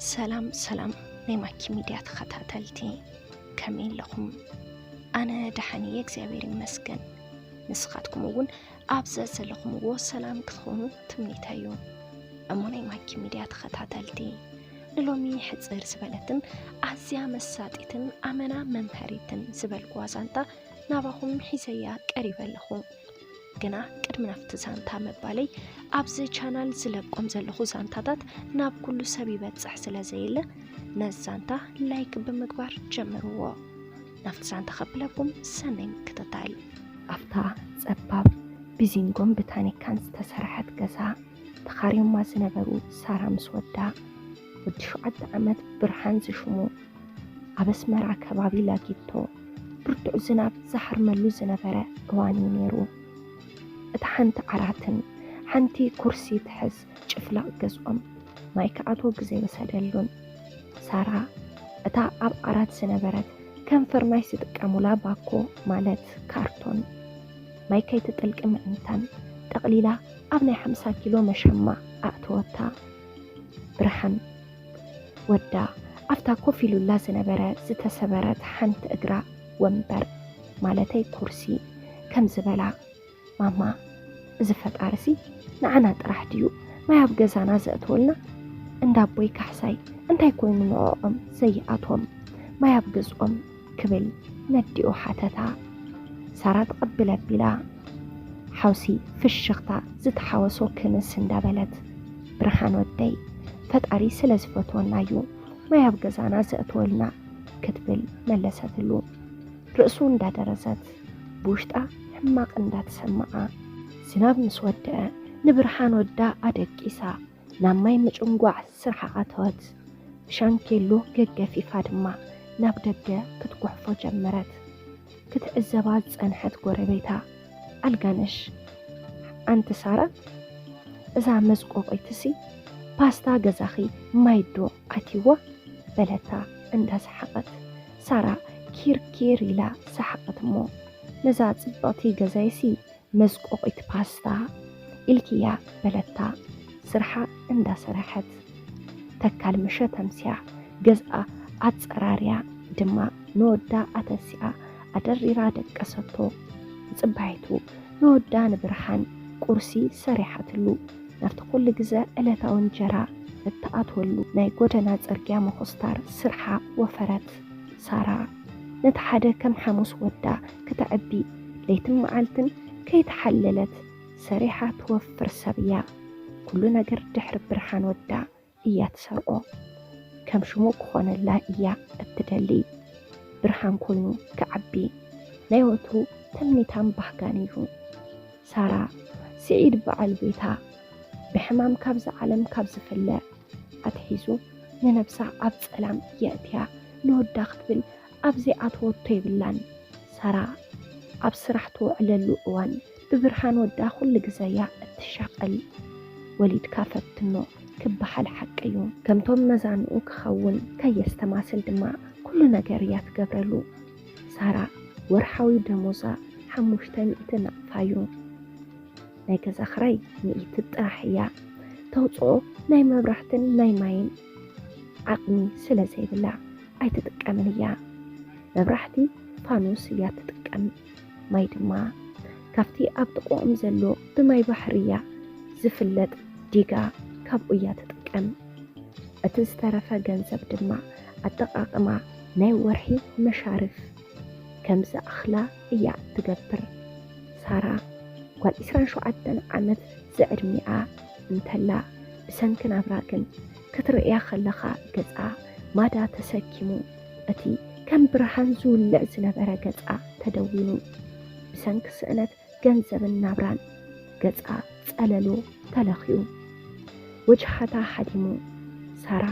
ሰላም ሰላም ናይ ማኪ ሚድያ ተኸታተልቲ፣ ከመይ ኣለኹም? ኣነ ደሓን እየ እግዚኣብሔር ይመስገን። ንስኻትኩም እውን ኣብ ዘዘለኹምዎ ሰላም ክትኾኑ ትምኒተይ እዩ። እሞ ናይ ማኪ ሚድያ ተኸታተልቲ፣ ንሎሚ ሕፅር ዝበለትን ኣዝያ መሳጢትን ኣመና መምሃሪትን ዝበልኩዋ ዛንታ ናባኹም ሒዘያ ቀሪበ ኣለኹ። ግና ቅድሚ ናብቲ ዛንታ ምባለይ፣ ኣብዚ ቻናል ዝለቆም ዘለኹ ዛንታታት ናብ ኩሉ ሰብ ይበጽሕ ስለ ዘየለ፣ ነዚ ዛንታ ላይክ ብምግባር ጀምርዎ። ናብቲ ዛንታ ከብለኩም ሰናይ ምክትታል። ኣብታ ጸባብ ብዚንጎን ብታኒካን ዝተሰርሐት ገዛ ተኻርዮማ ዝነበሩ ሳራ ምስ ወዳ፣ ወዲ ሸውዓተ ዓመት ብርሃን ዝሽሙ፣ ኣብ ኣስመራ ከባቢ ላጊቶ ብርቱዕ ዝናብ ዝሃርመሉ ዝነበረ እዋን እዩ ነይሩ። እታ ሓንቲ ዓራትን ሓንቲ ኩርሲ ትሕዝ ጭፍላቕ ገዝኦም ማይ ክኣትዎ ግዜ ወሰደሉን። ሳራ እታ ኣብ ዓራት ዝነበረት ከም ፍርናሽ ዝጥቀሙላ ባኮ፣ ማለት ካርቶን፣ ማይ ከይትጥልቂ ምእንታን ጠቕሊላ ኣብ ናይ ሓምሳ ኪሎ መሸማ ኣእተወታ። ብርሃን ወዳ ኣብታ ኮፍ ኢሉላ ዝነበረ ዝተሰበረት ሓንቲ እግራ ወንበር፣ ማለተይ ኩርሲ፣ ከም ዝበላ፣ ማማ፣ እዚ ፈጣሪሲ ንዓና ጥራሕ ድዩ ማይ ኣብ ገዛና ዘእትወልና? እንዳ ኣቦይ ካሕሳይ እንታይ ኮይኑ ንዕኦም ዘይኣትዎም ማይ ኣብ ገዝኦም? ክብል ነዲኡ ሓተታ። ሳራ ትቕብል ኣቢላ፣ ሓውሲ ፍሽኽታ ዝተሓወሶ ክንስ እንዳበለት፣ ብርሃን ወደይ፣ ፈጣሪ ስለ ዝፈትወና እዩ ማይ ኣብ ገዛና ዘእትወልና፣ ክትብል መለሰትሉ። ርእሱ እንዳደረዘት፣ ብውሽጣ ሕማቕ እንዳተሰምዓ፣ ዝናብ ምስ ወደአ፣ ንብርሃን ወዳ ኣደቂሳ ናብ ማይ ምጭንጓዕ ስርሓ ኣተወት። ብሻንኬሎ ገገፊፋ ድማ ናብ ደገ ክትጉሕፎ ጀመረት። ክትዕዘባ ዝጸንሐት ጎረቤታ ኣልጋነሽ፣ ኣንቲ ሳራ፣ እዛ መዝቆቒትሲ ፓስታ ገዛኺ ማይ ዶ ኣትይዋ? በለታ እንዳሰሓቐት። ሳራ ኪርኪር ኢላ ሰሓቐት እሞ፣ ነዛ ጽብቕቲ ገዛይሲ መዝቆቒት ፓስታ ኢልክያ፣ በለታ ስርሓ እንዳሰረሐት። ተካል ምሸት ኣምስያ ገዝኣ ኣጸራርያ ድማ ንወዳ ኣተሲኣ ኣደሪራ ደቀሰቶ። ንጽባሒቱ ንወዳ ንብርሃን ቁርሲ ሰሪሓትሉ፣ ናብቲ ኩሉ ግዘ ዕለታዊ እንጀራ እትኣትወሉ ናይ ጎደና ጽርግያ ምኹስታር ስርሓ ወፈረት። ሳራ ነቲ ሓደ ከም ሓሙስ ወዳ ክተዕቢ ለይትን መዓልትን ከይተሓለለት ሰሪሓ ትወፍር ሰብ እያ። ኩሉ ነገር ድሕሪ ብርሃን ወዳ እያ ትሰርቆ። ከም ሽሙ ክኾነላ እያ እትደሊ። ብርሃን ኮይኑ ክዓቢ ናይ ወትሩ ትምኒታን ባህጋን እዩ። ሳራ፣ ስዒድ በዓል ቤታ፣ ብሕማም ካብዛ ዓለም ካብ ዝፍለ ኣትሒዙ ንነብሳ ኣብ ጸላም የእትያ፣ ንወዳ ክትብል ኣብ ዘይኣተወቶ የብላን። ሳራ ኣብ ስራሕ ትውዕለሉ እዋን ብብርሃን ወዳ ኩሉ ግዘ እያ እትሻቐል። ወሊድካ ፈትኖ ክበሃል ሓቂ እዩ። ከምቶም መዛንኡ ክኸውን ከየስተማስል ድማ ኩሉ ነገር እያ ትገብረሉ። ሳራ ወርሓዊ ደሞዛ ሓሙሽተ ሚእቲ ናቕፋ እዩ። ናይ ገዛ ክራይ ሚእቲ ጥራሕ እያ ተውፅኦ። ናይ መብራህትን ናይ ማይን ዓቕሚ ስለ ዘይብላ ኣይትጥቀምን እያ። መብራህቲ ፋኑስ እያ ትጥቀም። ማይ ድማ ካብቲ ኣብ ጥቕኦም ዘሎ ብማይ ባሕሪ እያ ዝፍለጥ ዲጋ፣ ካብኡ እያ ትጥቀም። እቲ ዝተረፈ ገንዘብ ድማ ኣጠቓቕማ ናይ ወርሒ መሻርፍ ከም ዝኣኽላ እያ ትገብር። ሳራ ጓል ዒስራን ሸውዓተን ዓመት ዝዕድሚኣ እንተላ፣ ብሰንኪ ናብራ ግን ክትርእያ ከለኻ ገጻ ማዳ ተሰኪሙ፣ እቲ ከም ብርሃን ዝውልዕ ዝነበረ ገጻ ተደዊኑ። ብሰንኪ ስእነት ገንዘብን ናብራን ገጻ ጸለሉ ተለኽዩ። ወጅሃታ ሃዲሙ። ሳራ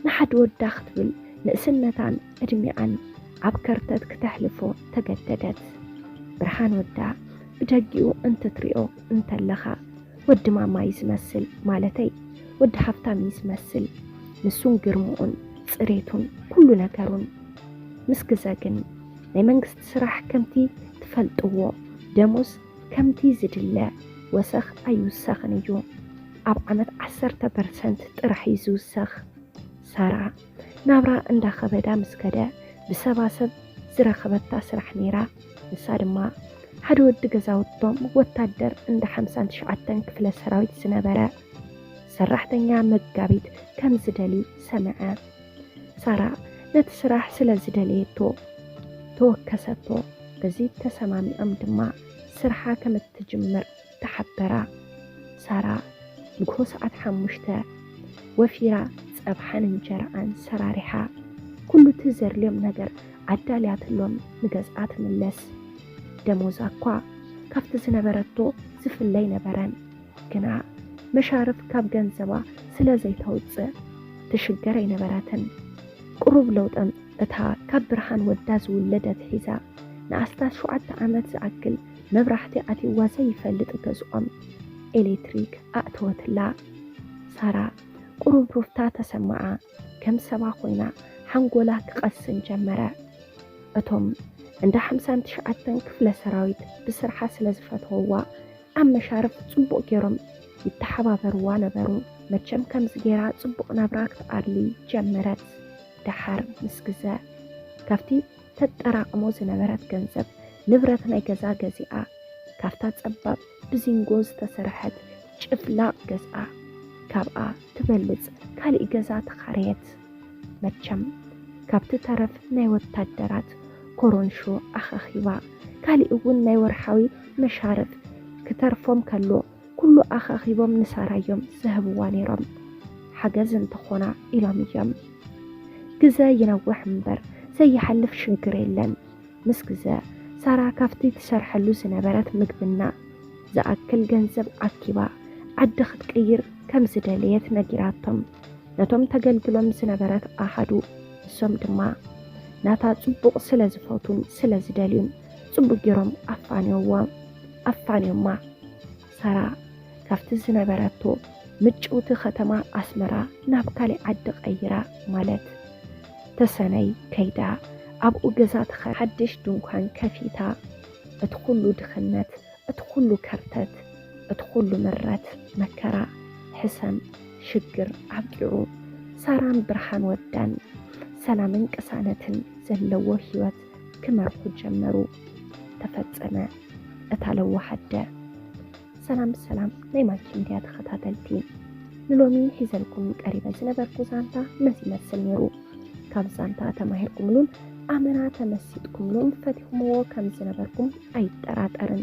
ንሓደ ወዳ ክትብል ንእስነታን ዕድሚኣን ኣብ ከርተት ክተሕልፎ ተገደደት። ብርሃን ወዳ ብደጊኡ እንትትሪኦ እንተለኻ፣ ወዲ ማማ እዩ ዝመስል፣ ማለተይ ወዲ ሃፍታም እዩ ዝመስል። ንሱን ግርምኡን ጽሬቱን ኩሉ ነገሩን። ምስ ግዘ ግን ናይ መንግስቲ ስራሕ ከምቲ ትፈልጥዎ ደሞዝ ከምቲ ዝድለ ወሰኽ ኣይውሰኽን እዩ። ኣብ ዓመት ዓሰርተ ፐርሰንት ጥራሕ እዩ ዝውሰኽ። ሳራ ናብራ እንዳኸበዳ ምስ ከደ፣ ብሰባሰብ ዝረኸበታ ስራሕ ነይራ። ንሳ ድማ ሓደ ወዲ ገዛውቶም ወታደር እንዳ ሓምሳን ትሽዓተን ክፍለ ሰራዊት ዝነበረ ሰራሕተኛ መጋቢት ከም ዝደሊ ሰምዐ። ሳራ ነቲ ስራሕ ስለ ዝደለየቶ ተወከሰቶ። በዚ ተሰማሚዖም ድማ ስርሓ ከም እትጅምር ተሓበራ። ሳራ ንግሆ ሰዓት ሓሙሽተ ወፊራ ጸብሓን እንጀራኣን ሰራሪሓ፣ ኩሉ እቲ ዘድልዮም ነገር ኣዳልያትሎም ንገዝኣ ትምለስ። ደሞዛ እኳ ካብቲ ዝነበረቶ ዝፍለ ኣይነበረን። ግና መሻርፍ ካብ ገንዘባ ስለ ዘይተውጽእ ትሽገር ኣይነበረትን። ቁሩብ ለውጠም እታ ካብ ብርሃን ወዳ ዝውለደት ሒዛ ንኣስታት ሸውዓተ ዓመት ዝኣክል መብራህቲ ኣትይዋ ዘይፈልጥ ገዝኦም ኤሌክትሪክ ኣእተወትላ። ሳራ ቁሩብ ሩፍታ ተሰማዓ። ከም ሰባ ኮይና ሓንጎላ ክቐስን ጀመረ። እቶም እንዳ ሓምሳን ትሽዓተን ክፍለ ሰራዊት ብስርሓ ስለ ዝፈተውዋ ኣብ መሻርፍ ጽቡቕ ገይሮም ይተሓባበርዋ ነበሩ። መቸም ከምዚ ገይራ ጽቡቕ ናብራ ክትኣሊ ጀመረት። ደሓር ምስ ግዘ ካብቲ ተጠራቕሞ ዝነበረት ገንዘብ ንብረት ናይ ገዛ ገዚኣ፣ ካብታ ጸባብ ብዚንጎ ዝተሰርሐት ጭፍላቕ ገዝኣ፣ ካብኣ ትበልጽ ካሊእ ገዛ ተኻረየት። መቸም ካብቲ ተረፍ ናይ ወታደራት ኮሮንሾ ኣኻኺባ፣ ካሊእ እውን ናይ ወርሓዊ መሻርፍ ክተርፎም ከሎ፣ ኩሉ ኣኻኺቦም ንሳራ እዮም ዝህብዋ ነይሮም። ሓገዝ እንተኾና ኢሎም እዮም። ግዘ ይነውሕ እምበር ዘይሓልፍ ሽግር የለን። ምስ ግዘ ሳራ ካብቲ ትሰርሐሉ ዝነበረት ምግብና ዝኣክል ገንዘብ ኣኪባ ዓዲ ክትቅይር ከም ዝደለየት ነጊራቶም። ነቶም ተገልግሎም ዝነበረት ኣሃዱ፣ ንሶም ድማ ናታ ጽቡቕ ስለ ዝፈቱን ስለ ዝደልዩን ጽቡቕ ገይሮም ኣፋንዮዋ ኣፋንዮማ። ሳራ ካብቲ ዝነበረቶ ምጭውቲ ከተማ ኣስመራ ናብ ካሊእ ዓዲ ቀይራ፣ ማለት ተሰነይ ከይዳ ኣብኡ ገዛ ተኸ ሓድሽ ድንኳን ከፊታ። እቲ ኩሉ ድኽነት፣ እቲ ኩሉ ከርተት፣ እቲ ኩሉ ምረት፣ መከራ፣ ሕሰም፣ ሽግር ኣብቂዑ፣ ሳራን ብርሃን ወዳን ሰላምን ቅሳነትን ዘለዎ ህይወት ክመርሑ ጀመሩ። ተፈጸመ እታ ለዋህ ኣደ። ሰላም ሰላም ናይ ማኪ ሚድያ ተኸታተልቲ፣ ንሎሚ ሒዘልኩም ቀሪበ ዝነበርኩ ዛንታ ነዚ ይመስል ነይሩ። ካብ ዛንታ ተማሂርኩምሉን ኣመና ተመሲጥኩምሉን ፈቲኹምዎ ከም ዝነበርኩም ኣይጠራጠርን።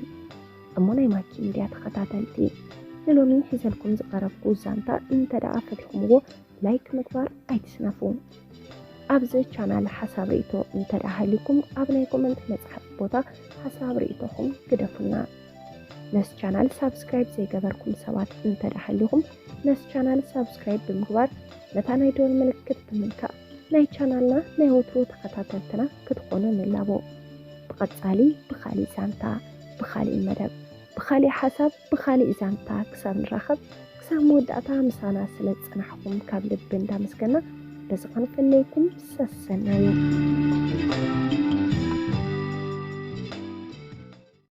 እሞ ናይ ማኪ ሚድያ ተኸታተልቲ፣ ንሎሚ ሒዘልኩም ዝቐረብኩ ዛንታ እንተ ደኣ ፈቲኹምዎ ላይክ ምግባር ኣይትስነፉ። ኣብዚ ቻናል ሓሳብ ርእይቶ እንተ ደኣ ሃልዩኩም ኣብ ናይ ኮመንት መጽሓፍ ቦታ ሓሳብ ርእይቶኹም ግደፉልና። ነዚ ቻናል ሳብስክራይብ ዘይገበርኩም ሰባት እንተ ደኣ ሃልዩኩም ነዚ ቻናል ሳብስክራይብ ብምግባር ነታ ናይ ደወል ምልክት ብምንካእ ናይ ቻናልና ናይ ወትሩ ተኸታተልትና ክትኾኑ ንላቦ። ብቐጻሊ ብኻሊእ ዛንታ፣ ብኻሊእ መደብ፣ ብኻሊእ ሓሳብ፣ ብኻሊእ ዛንታ ክሳብ ንራኸብ፣ ክሳብ መወዳእታ ምሳና ስለ ዝጸናሕኩም ካብ ልቢ እንዳመስገና በዚ ክንፍለየኩም ሰሰናዩ።